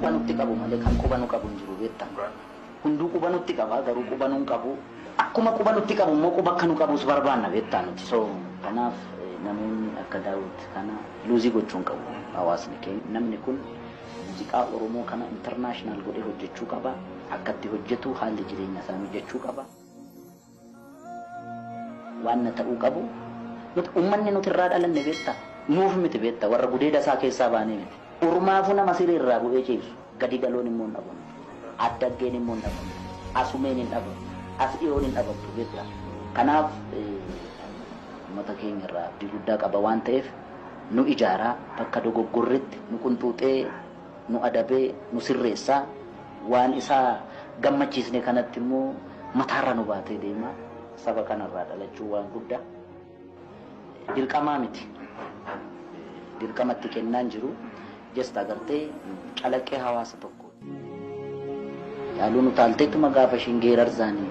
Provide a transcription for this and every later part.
Quba nutti qabu malee kan quba nu qabu hin jiru beektaa. Hunduu quba nutti qaba, garuu quba nu hin qabu. Akkuma quba nutti qabu immoo quba akka nu qabus barbaanna beektaa nuti. So kanaaf namoonni akka Daawit kana lose gochuu hin qabu hawaasni keenya. Namni kun muuziqaa Oromoo kana international godhee hojjechuu qaba. Akka itti hojjetu haalli jireenya isaa mijachuu qaba. Waan na ta'uu qabu nuti uummanni nuti irraa dhalanne beektaa, nuuf miti beektaa, warra gudeeda isaa keessaa baanee miti. Ormaafuu nama siree irraa bu'ee ciibsu gadi galoon immoo hin dhabamu. Addaggeen immoo hin dhabamu. Asumeen hin dhabamu. As dhiyoon hin dhabamtu beektaa. Kanaaf uummata keenya irraa abdii guddaa qaba waan ta'eef nu ijaaraa, bakka dogoggorretti nu qunxuuxee, nu adabee, nu sirreessaa, waan isaa gammachiisne kanatti immoo mataarra nu baatee deema. Saba kanarraa dhalachuu waan guddaa. Dirqamaa miti. Dirqamatti kennaan jiru. Just agartee calaqqee hawaasa tokko. Yaaluun utaalteetuma gaafa ishiin geerarsaanii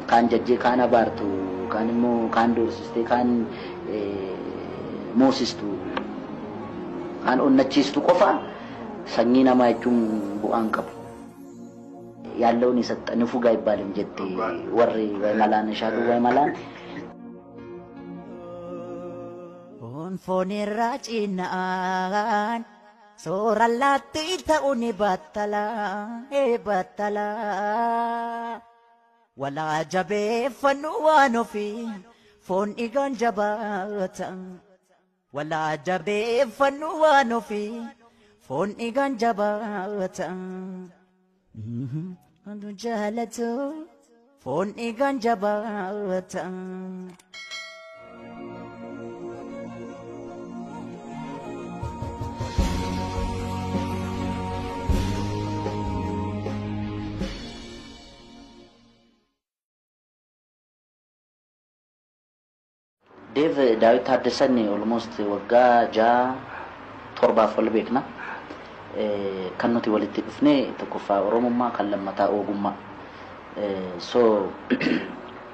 kaan jajjee, kaan abaartu, kaan immoo kaan doorsistee, kaan moosistu, kaan onnachiistu qofa sanyii namaa jechuun bu'aan qabu. ያለውን የሰጠ ንፉግ አይባልም jette warri ወይ malaan shaalu ወይ malaan. Foon irraa cinaan soora laatti ta'uu ni battala battala. Walaa jabeeffannu waan ofii, foon dhiigaan jabaata. Walaa jabeeffannu waan ofii, foon dhiigaan jabaata. Wantu jaalatu foon dhiigaan jabaata. Dev Daawit Taaddasan almost waggaa 6 7f wal beekna. Kan nuti walitti dhufne tokkoffaa Oromummaa, kan lammataa ogummaa. So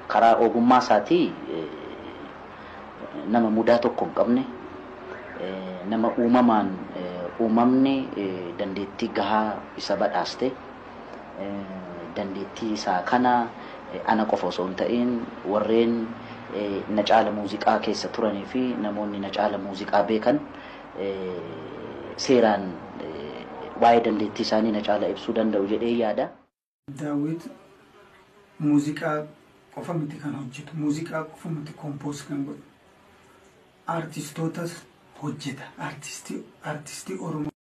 karaa ogummaa isaatii nama mudaa tokko hin qabne, nama uumamaan uumamni dandeettii gahaa isa badhaaste, dandeettii isaa kana ana qofa osoo hin ta'in warreen na caala muuziqaa keessa turanii fi namoonni na caala muuziqaa beekan seeraan waa'ee dandeettii isaanii na caala ibsuu danda'u jedhee yaada. Daawit muuziqaa qofa miti kan hojjetu, muuziqaa qofa miti compose kan godhu. Artistootas hojjeta. Artistii Oromoo.